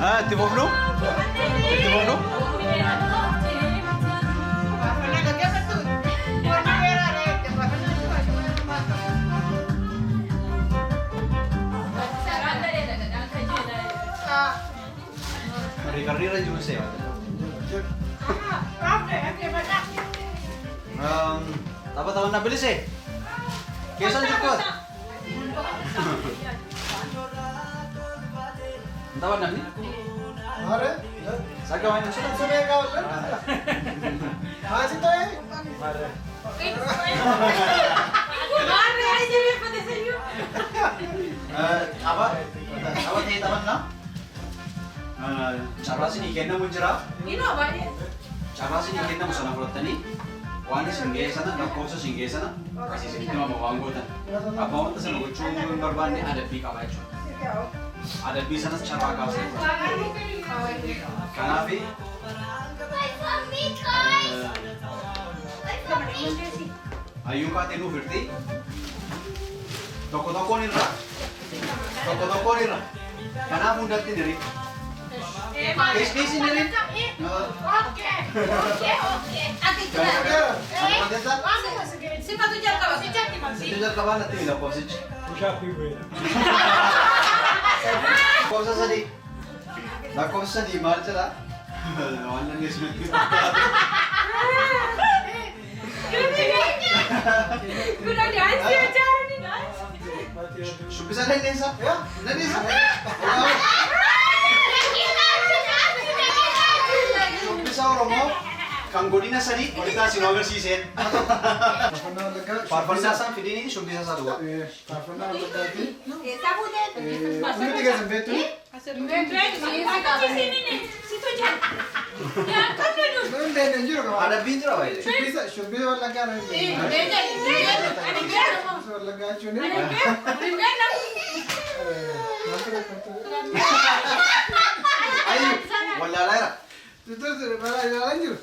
Itti fufnu? Itti fufnu? Riikarrii irra jiru seera. Tapha taphannaa bilisee? Keessan jirtu ati? Hin taphannamni? Are? Saga waan hin sodaatu. Sumee kaawwan. Haati ta'e. Tapha tapha ta'e taphannaa. Carraa isinii kennamu jira. Carraa isinii kennamu sana fudhattanii waan isin ga'e sana, lakkoofsa isin ga'e sana asii isinitti himama waan gootan. Abbaa wanta sana gochuu hin barbaanne adabbii qaba jechuudha. Adabbii sanas carraa kaasee fudhata. Kanaaf hayyuu kaatee nuuf hirti. Tokko tokkoon irra. Tokko tokkoon irra. Kanaaf hundatti hin hirin. Dhiis hin hirin. Situ jalqabaa, natti himi lakkoofsichi. Lakkoofsa 3. Lakkoofsa 3 maal jedha? Waan dandeessu natti fakkaata. Shubbisa dandeessa? Dandeessa? Shubbisa Oromoo kan godina sadii walitti isin agarsiiseen. Faarfannaa Wallaggaa. Faarfannaa isaan fidini shubbisa isaa duwwaa. Faarfannaa Wallaggaati. Hundi keessan beektu. Hin beekne hin jiru qaba. Adabbiin jira baay'ee. Shubbisa Wallaggaa na hin beekne. Shubbisa Wallaggaa jechuun maal ture? Ayyu wallaalaa jira. Mala ilaalaa hin jiru.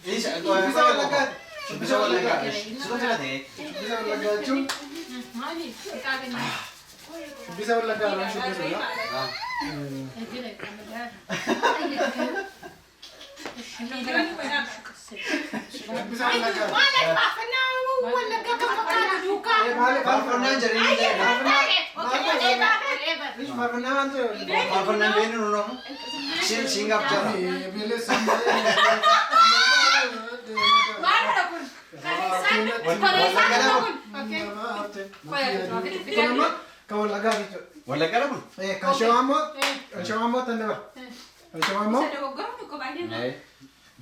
Isa Shubbisa Wallaggaa. Shubbisa Wallaggaa. Situ filate. Shubbisa Wallaggaa jechuun shubbisa Wallaggaa irraa shubbisudha. Shubbisa Wallaggaa. Faarfannaan jedhanii Faarfannaa maal ture? Faarfannaan beeknu nu nama. Siin siin gaaf jara. Kan Wallaggaa jechuudha. Wallaggaa kun? Kan Shawaa immoo kan Shawaa immoo tan dabar. Kan Shawaa immoo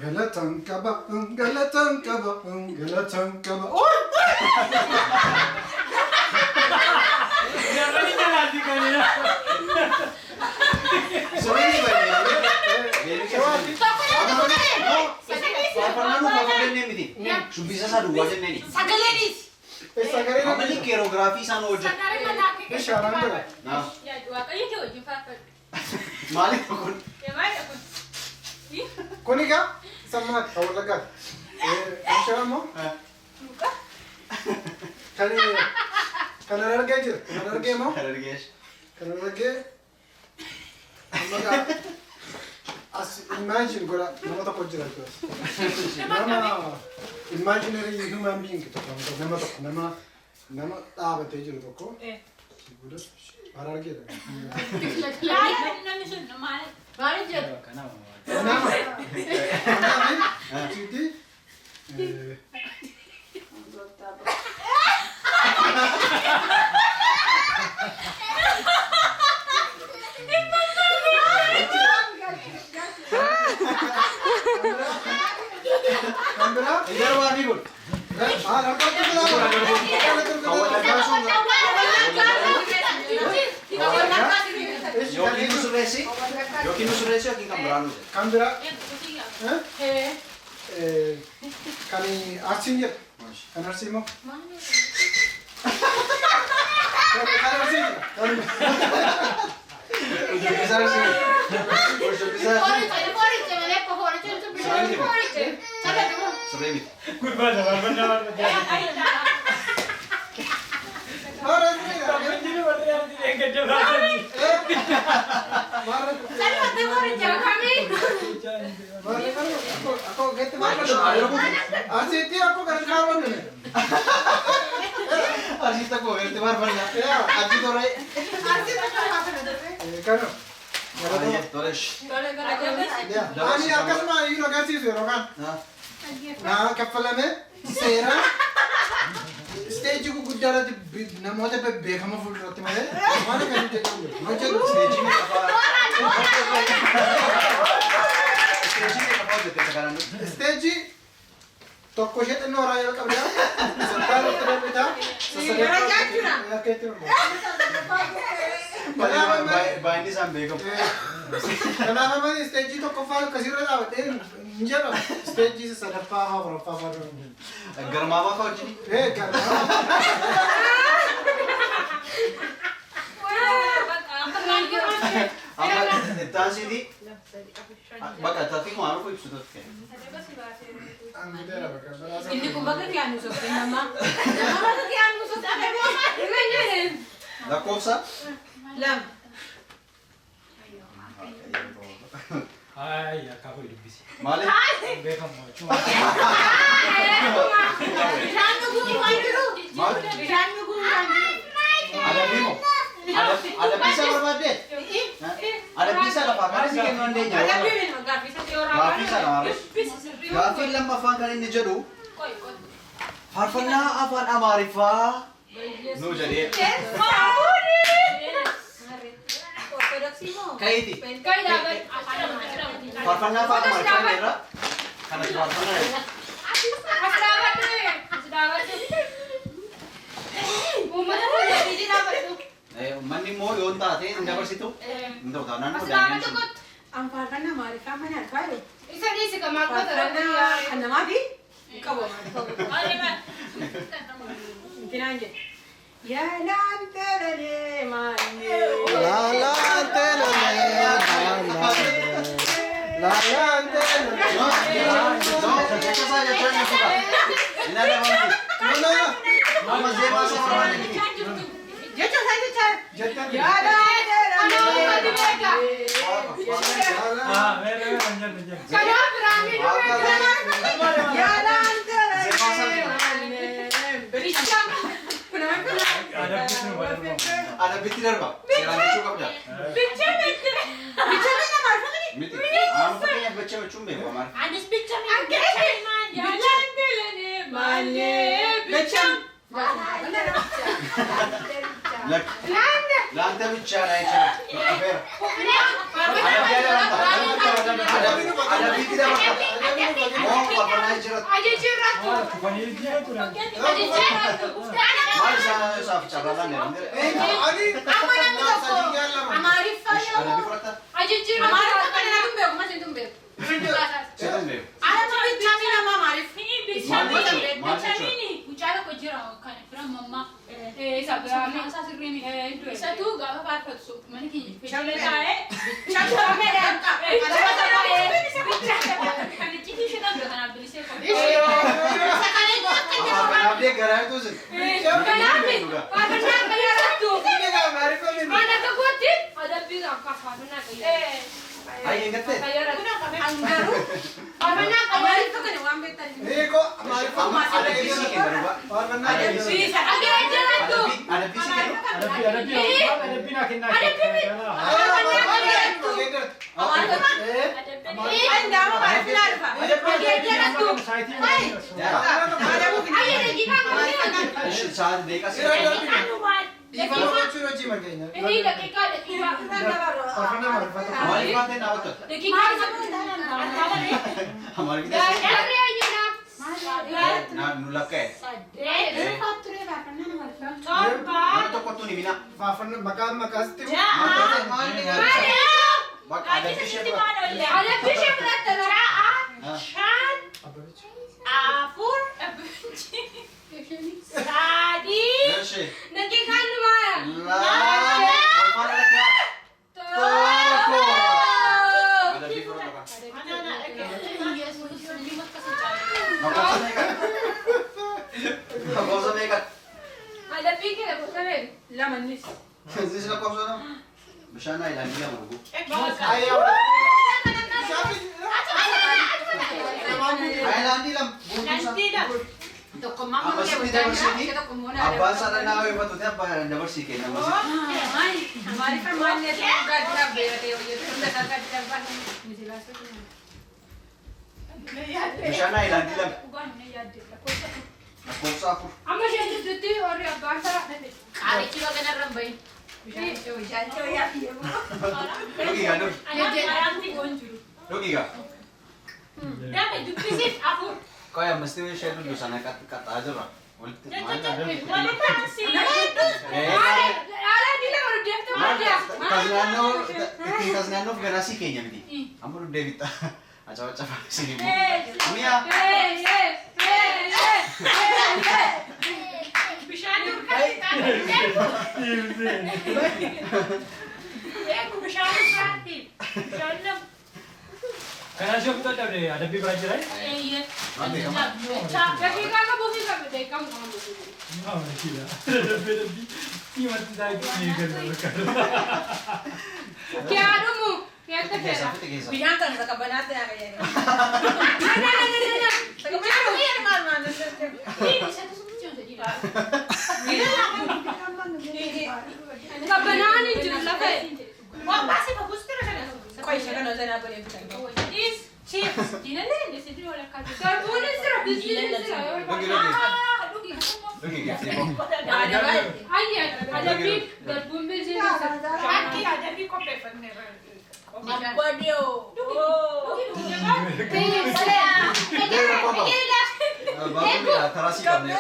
galatan qaba, galatan qaba, galatan qaba. Oy! Jarrani jalaatti kanina. Sirrii baay'ee. Faarfannaa nuuf hafa jennee miti. Shubbisa isaa duwwaa jenneeni. Sagalee Amalli choreography isaan hojjetu. Ishaaraan godha. Maaliif kun? Kun egaa sammaati kan Wallaggaati. Kan Shawaa immoo kan kan Harargee jira. Kan Harargee immoo Harargeesh. kan Harargee amma gaa as imagine godha, nama tokko jira jechuudha. Nama imaginary human being tokko, nama tokko, nama dhaabatee jiru tokko. Booda Harargeedha. Nama kanaaf sitti kan biraa Darbaa kun. Ah, Kan Wallaggaa sun yookiin nu sirreessi, yookiin nu sirreessi, yookiin kan biraa nu jedhe. Kan biraa kan Arsiin jedha. Kan Arsii immoo kan Arsii jedha. Shubbisa Arsii. Shubbisa Arsii. Sirrii miti. Gurbaa isa faarfannaa faarfachaa. Maal Arsii jedha? Jiru warri arti eeggadda baasanii. keetti faarfatu. Arsiitti akkuma kanatti faarfannu. Arsiitti akkuma kanatti faarfanna. Achi toree. Kana. Tole. Ani akkasuma iyyuu agarsiisu yeroo kaan. Naa kaffalame seera isteejii gurguddaa irratti namoota bebbeekamoo fuulduratti malee waan akkasii jedhamu hojjetu. Isteejii meeqafaa? Isteejii meeqafaa hojjette isa kanaan dura? Isteejii tokko ishee xinnoo irraa jalqabdaa sadarkaa irratti darbitaa sadarkaa akka itti Baay'inni isaan beekamu. Kanaaf amma isteejii tokkoffaa akkasirra dhaabadhee hin jedhamu. Isteejii sadaffaa fa'aa afuraffaa fa'aa dura hin jedhamu. Garmaamaa fa'aa wajjin. Ee garmaama. Amma ittaansiiti bakka taatee waan dhufu ibsu tokko. Angudeera bakka biraasa. Inni kun bakka kiyaanu soqee namaa. Nama bakka kiyaanu soqee. Lakkoofsa. Lama. Ay, akaafuu dubbisi. Maali? Beekamu jechuudha. Bishaan dhuguu waan jiru. Bishaan dhuguu waan jiru. Adabbii moo? Adabbii isaa barbaaddee? Adabbii isaa lafaa kana si kennuu dandeenya. Adabbii miti gaaffii isa yoo Gaaffii isaa lamaarra. Gaaffiin lammaffaan kan inni jedhu faarfannaa afaan Amaariffaa nuu jedhee. Ortodoksii moo? Ka'iiti. Faarfannaa afaan Amaariffaa irra kanatti faarfannaa jedhu. Uummanni immoo yoo taate hin dabarsitu. Hin ta'u taanaan immoo daangaan sun. An faarfannaa Amaariffaa mana harkaa jiru. Faarfannaa kan namaati? Hin qabu Amaariffaa. Intinaan jedhe. Yaalaan teelee maannee. Laalaan teelee laalaan teelee. No, no, jecha isaa jechaa hin jirtu. Hin adabamtu. No no. Amma zeemaa isaa barbaade miti. Jecha isaa jecha. Jettan. Yaalaan teelee maannee. Ah, mee mee hin jedhu hin jedhu. Yaalaan teelee maannee. Adabbiin nu darba. Adabbiitti darba. Seeraan jechuu qabda. Miti. Amma fakkeenyaaf gocha jechuun beeku Amaariffaa. Lakki. Laanta bichaadha jechuudha. Dhufeera. Adabbiitti dabarta. Moo faarfannaa jira. Tufanii jechuudha. Maal isaan isaaf carraa laanne? Ani Amma namni tokko Amaariffaa yoo Adabbii fudhatta? Amaariffaa kana natu hin beeku mas hin beeku. Seetu hin beeku. Ana bicha nama Amaariff. Kanaaf deeggaraa jirtu isin. Hayyee hin gattee? Angaruu Amaariffa kana waan beektan. Eeko Amaariffaa. Amma adabbii sii kenna dhugaa. Faarfannaa Adabbii adabbii sii kennu. Adabbii adabbii adabbii naa kennaa. Andaama Amaariffi naa dhufa. Ishi sa'aatii deeqas. Dhiifama gochuun hojii makeenya. Faarfannaa Amaariffaa tokko. Amaariffaa ta'e naa hojjeta. Amaariffaa ta'e nu lakkaa'e. Nama tokkottuu ni mina. Faarfannaa maqaan maqaasti. Bakka adabbii ishee fudhata. Ishee. Lama. Walfaana lakkaa'e. Tokko. Adabbii fudhata. Lakkoofsa meeqa? Lakkoofsa meeqa? Lama innis. Innis lakkoofsa lama. Bishaan naa ilaalii lama dhuguu. Tokkummaa Amma sitti dabarsiiti. Abbaan isaa dhannaa hojjetu abbaan dabarsii kenna. Bishaan aayilaandii lama. Lakkoofsa afur. Amma isheen gidduutti warri abbaan saraa dhabe. Qaalichi baganarra hin bahin. Dhugi gaa dhugi. Dhugi gaa. Dame dubbisiif afur. Qoy ammasti ishee dhugdu sana qaxxaa jirra. Walitti maal Aayilaandii lama duddeefte maal Tasnaannoo ittiin tasnaannoof ganaa sii keenya miti. Amma dhuddee bitta. Acabacafa isin immoo. Mi'a. Bishaan durkaatti Eegu bishaan durkaatti. Bishaan nama. Kana ishee ofitti dadhabde adabbii biraa jira. Eeyyee. Maal beekama? Daqiiqaa qabuufi qabe daqiiqaa qabu. Dadhabbii dadhabbii siimatti isaa eeggatu galma bakka. Kiyaa dhumu keessa Keessa feera. fixe keessa. Bishaan kan isa qabbanaatti naa fayyada. Na na na na na. Isa qabbanaatti maal maal Qabbanaan hin jiru lafa. Waan baasii faguutti irra kana. Qoy ishee kana osoo naa godhee bitan. Is chips. Diinallee inni walakkaa jiru. Garbuunis jira bilbilis jira. Dhugi dhugi. Dhugi geeftee koo. Ayya adabbii garbuun bilbilis jira. Akki adabbii qopheeffanneerra. Abbaadiyoo. Deema qofa. Baabulli karaa sii qabne.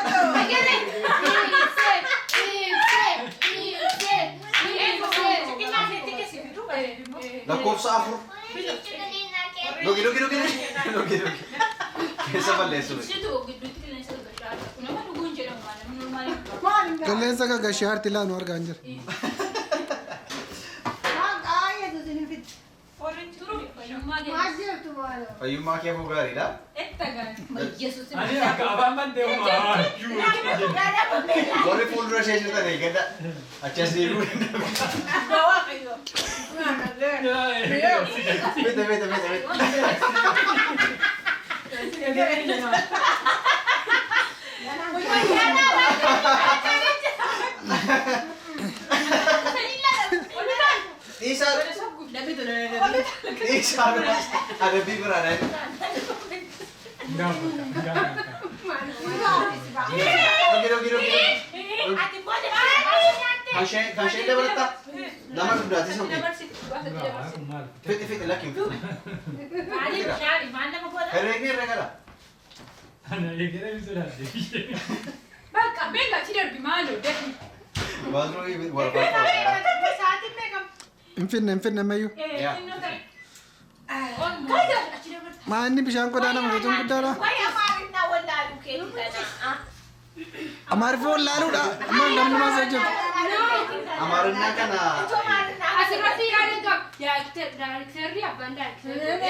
Lakkoofsa afur. Dhugi dhugi dhugi dhugi dhugi. Keessa balleessu. Qilleensa gaggashee harti laanu argaa hin jira. Fayyummaa kee fuu gaariidha. Ani akka afaan bantee homaa. Warri fuuldura ishee jirtan eeggadha. Achi as deebi'uu danda'u. Fite fite fite fite. Dhiisaa dhiisaa adabbii biraa dha. Dhugi dhugi dhugi. Kan isheen dabalatta lama dugdaatii sun fixi fixi lakki hin fixne. Herreegni herreegala. Bakka beela achi darbi maaloo defi. Baasnuu waraqaa. Hin finne hin finne ammayyuu. Maa inni bishaan qodaa nama fituun guddaadha. Amaariffa wallaaluudha. Amma namni maas hojjetu. Amaarinnaa kana Asirratti yaada qaba. Daayirektarri abbaan daayirektarri.